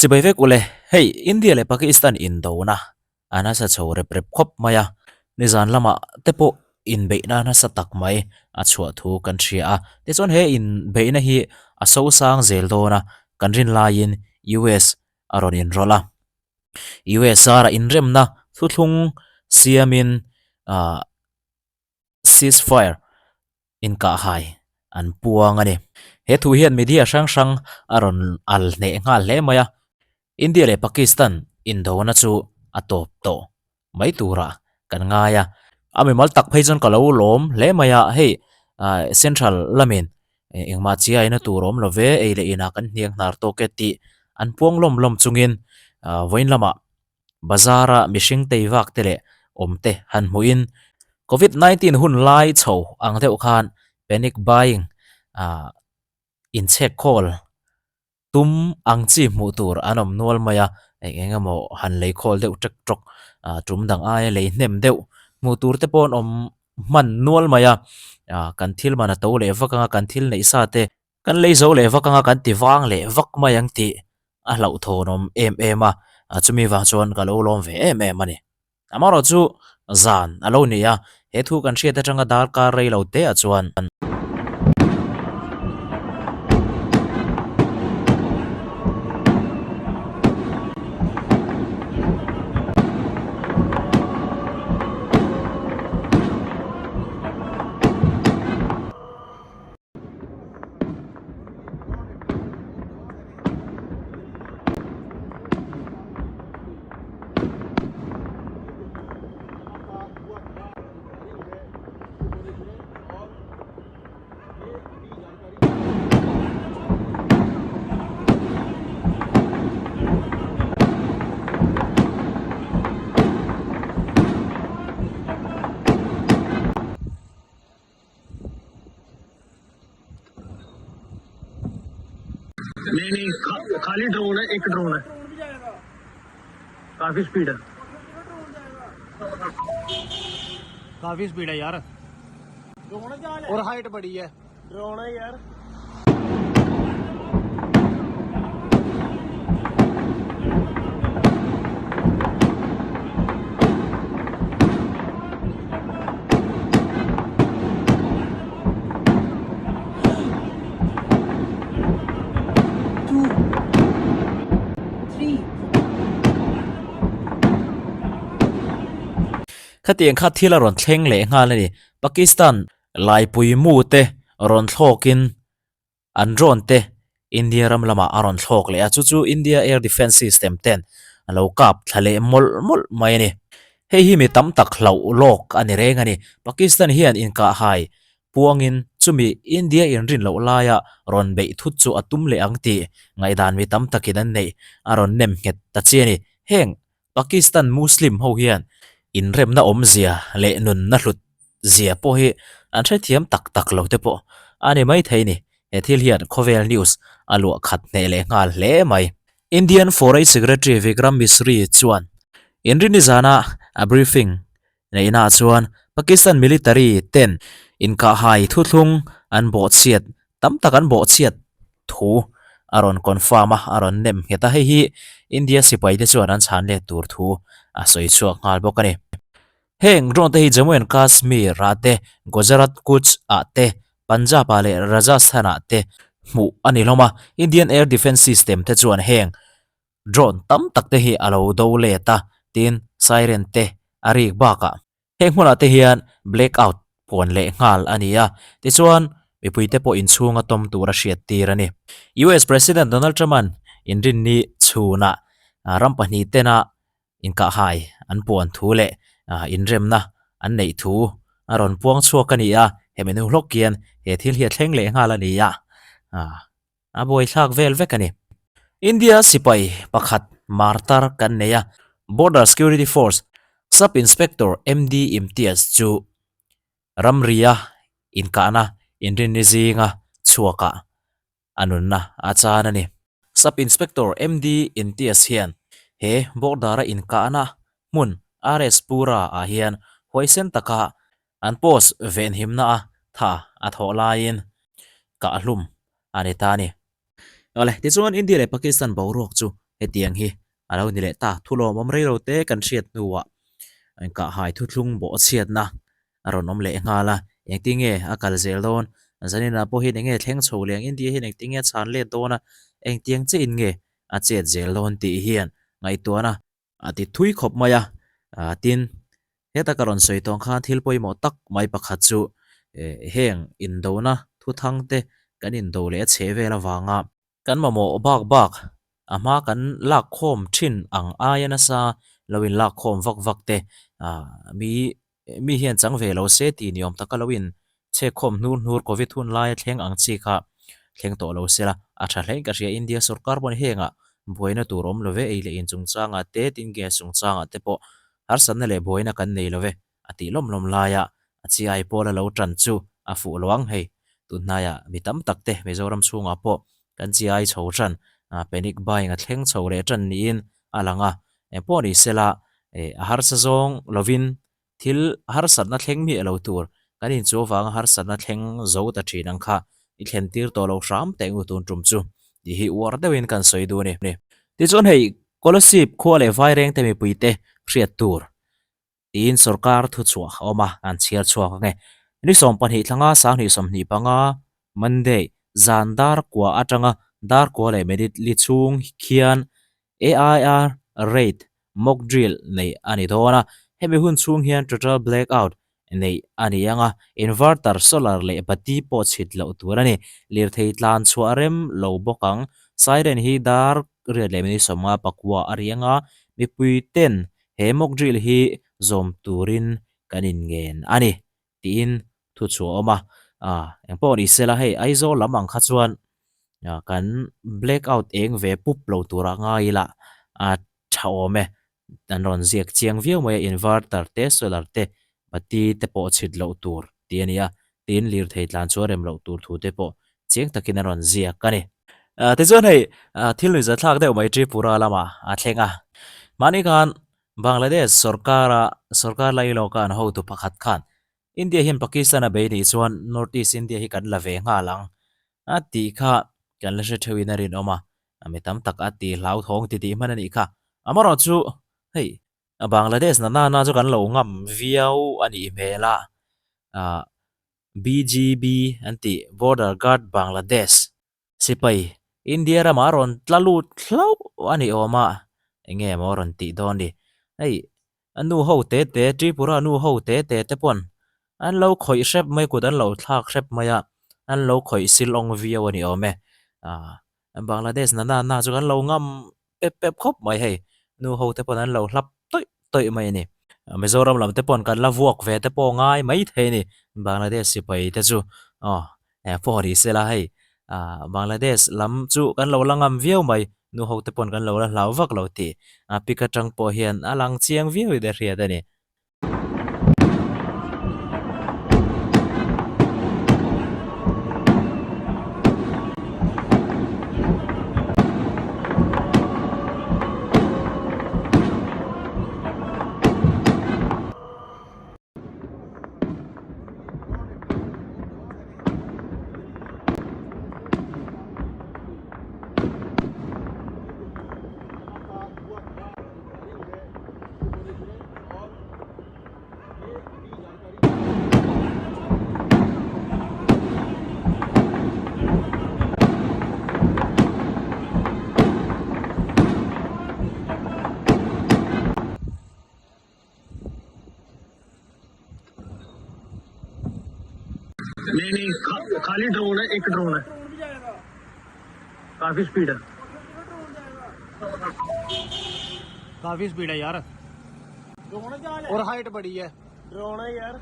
Chibai vek ule, hei India leh Pakistan indona a nasa chho rep rep khawp mai a, nizan lamah te pawh inbeihna nasa tak mai a chhuah thu kan hria a, tichuan he inbeihna hi a sosang zel dawn a, kan rin laiin US a rawn inrawlh a, US zara inremna thuthlung siamin ah Ceasefire inkahhai an puang a ni. He thu hian media hrang hrang a rawn al hneh nghal hle mai a, India leh Pakistan indona chu a tawp tawh mai turah kan ngai a. A mimal tak phei chuan ka lo lawm hle mai a, hei Central lamin engmah chiaina tur awm lo ve, ei leh inah kan hniang hnar tawk e tih an puang lawm lawm chungin vawiin lamah Bazar-a mihring tei vak te leh awm te han hmuhin Covid 19 hun lai chho ang deuh khan panic buying ah inchhek khawl tum ang chi hmuh tur an awm nual mai a, eng eng emaw han lei khawl deuh ṭek ṭawk ah tum dang aia lei hnem deuh hmuh tur te pawh an awm hman nual mai a, ah kan thil man a to leh vak ang a, kan thil neih sa te Kan lei zo leh vak anga kan ti vang leh vak mai ang tih a hlauhthawnawm em em a, chumi vang chuan ka lo lawm ve em em a ni. Amaherawh chu zan a lo ni a, he thu kan hriat atanga darkar rei lo te ah chuan. नहीं नहीं खा, खाली ड्रोन है एक ड्रोन है काफी स्पीड है काफी स्पीड है यार और हाइट बड़ी है ड्रोन है यार Khatiang kha thil a rawn thleng leh nghal a ni. Pakistan laipui mu te rawn thlawkin an drone te India ram lamah a rawn thlawk leh a, chu chu India Air Defence System ten a lo kap thla leh mawlh mawlh mai a ni. Hei hi mi tam tak hlauh lawk a ni reng a ni. Pakistan hian inkahhai puangin chumi India inrin loh laia rawn beih thut chu a tum leh ang tih ngaihdan mi tam takin an neih a rawn nem nghet ta chi a ni. Heng Pakistan Muslim ho hian inremna awmzia leh nunna hlut zia pawh hi an hrethiam tak tak lo te pawh a ni maithei ni. He thil hian khawvel news a luah khat hneh leh nghal hle mai. Indian Foreign Secretary Vikram Misri chuan inrinni zana a briefing neihnaah chuan Pakistan military ten inkahhai thuthlung an bawhchhiat tam tak an bawhchhiat thu a rawn confirm a, a rawn nem nghet a, hei hi India sipai te chuan an chhan let tur thu a sawi chhuak nghal bawk a ni. Heng drone te hi Jammu and Kashmir ah te, Gujarat Kutch ah te, Punjab ah leh Rajasthan ah te hmuh a ni hlawm a, Indian Air Defence System te chuan heng Drone tam tak te hi a lo do let a, tin siren te a rik bakah heng hmunah te hian black out puan leh nghal a ni a, tichuan mipui te pawh inchhunga tawm tur a hriat tir a ni. US President Donald Trump-a'n inrinni chhunah ram pahnih tena inkahhai an puan thu leh inremna an neih thu a rawn puang chhuak a ni a, hemi hnu hlawk hian he thil hi a thleng leh nghal a ni a. A buaithlak vel vek a ni. India sipai pakhat martar kan nei a, Border Security Force Sub Inspector MD Imtiaz chu ramria inkahna inrinni zinga chhuakah a nunna a chan a ni. Sub Inspector MD Imtiaz hian he border-a inkahna hmun RS Pura-ah hian huaisen taka an post venhimna a tha a thawh laiin kah hlum a ni ta a ni. Awle, tichuan India leh Pakistan boruak chu Hetiang hi a lo ni leh ta. Thulawmawm reilo te kan hriat hnuah inkahhai thuthlung bawhchhiatna a rawn awm leh nghal a. Engtinge a kal zel dawn? Zaninah pawh hian enge thleng chho leh ang? India hian engtinge a chhan let dawn a? Engtiang chiahin nge a chet zel dawn tih hian ngaihtuahna A ti thui khawp mai a, tin, heta ka rawn sawi tawng khan thil pawimawh tak mai pakhat chu heng indona thuthang te kan indo leh a chhe vel avanga kan mamawh bak bak a hma kan lakkhawm thin ang aia nasa lo in lakkhawm vak vak te mi Mi hian chang ve lo se tih ni awm taka lo in chhekkhawm hnur hnur Covid hun laia thleng ang chi kha thleng tawh lo se la, a tha hlein ka hria. India sorkar pawn hengah buaina tur awm lo ve, ei leh in chungchangah te, tin gas chungchangah te pawh harsatna leh buaina kan nei lo ve a tih lawm lawm laia a chiai pawl a lo tan chu a fuh lo ang hei. Tunhnaiah mi tam tak te Mizoram chhungah pawh kan chiai chho tan, panic buying a thleng chho leh tan niin a lang a, Engpawh ni sela, a harsa zawng lovin thil harsatna thleng miah lo tur kan inchu avanga harsatna thleng zo ta thin ang kha i thlen tir tawh lo hram teh ngu tun tum chu tih hi uar deuhin kan sawi duh a ni. Tichuan hei Kolasib khua leh Vairengte mipuite hriat tur tiin sorkar thuchhuah a awm a, an chhiar chhuak ang e. Ni 12 thlanga 2025 Monday zan dar kua atanga dar kua leh minute li chhung khian AIR rate mock drill neih a ni dawn a, hemi hun chhung hian total blackout neih a ni ang a, inverter, solar leh bati pawh chhit loh tur a ni. Lirthei tlan chhuah rem lo bawk ang. Siren hi dar riat leh minute 50 pakua a ri ang a, mipui ten he mock drill hi zawm turin kan inngen a ni tiin thu chhuah a awm a. Engpawh ni sela hei Aizawl lam ang kha chuan kan black out eng ve pup lo turah ngai ila a tha awm e. An rawn ziak chiang viau mai a, inverter te, solar te, bati te pawh chhit loh tur tih a ni a, tin lirthei tlan chu a rem loh tur thu te pawh chiang takin a rawn ziak a ni. Tichuan hei thil nuihzathlak deuh mai Tripura lamah a thleng a, mahni khan Bangladesh sorkara sorkar lailawka an hotu pakhat khan India hian Pakistan a bei nih chuan North East India hi kan la ve nghal ang a tih kha kan la hre theuhin a rinawm a, mi tam tak a ti hlauthawng ti tih hman a nih kha. Amaherawh chu hei Bangladesh na nana chu kan lo ngam viau a nih hmel a, BGB an tih Border Guard Bangladesh Sipai, India ramah a rawn tla lut hlauh a ni awm a, eng nge maw a rawn tih dawn ni? Hei, a nu ho te te, Tripura nu ho te te te pawn an lo khawih hrep mai, kut an lo thlak hrep mai a, an lo khawih silawng viau a ni awm e. Aaa, Bangladesh na na na chu kan lo ngam pep pep khawp mai hei, nu ho te pawn an lo hlap tawih tawih mai a ni. Mizoram lam te pawn kan la vuak ve te pawh ngai mai thei a ni, Bangladesh sipai te chu aw pawh ni se la hei Bangladesh lam chu kan lo la ngam viau mai, nu ho te pawn kan lo la hlau vak lo tih pic atang pawh hian a lang chiang viau in a hriat a ni. नहीं नहीं खा, खाली ड्रोन है एक ड्रोन है काफी स्पीड है काफी स्पीड है यार और हाइट बड़ी है ड्रोन है यार।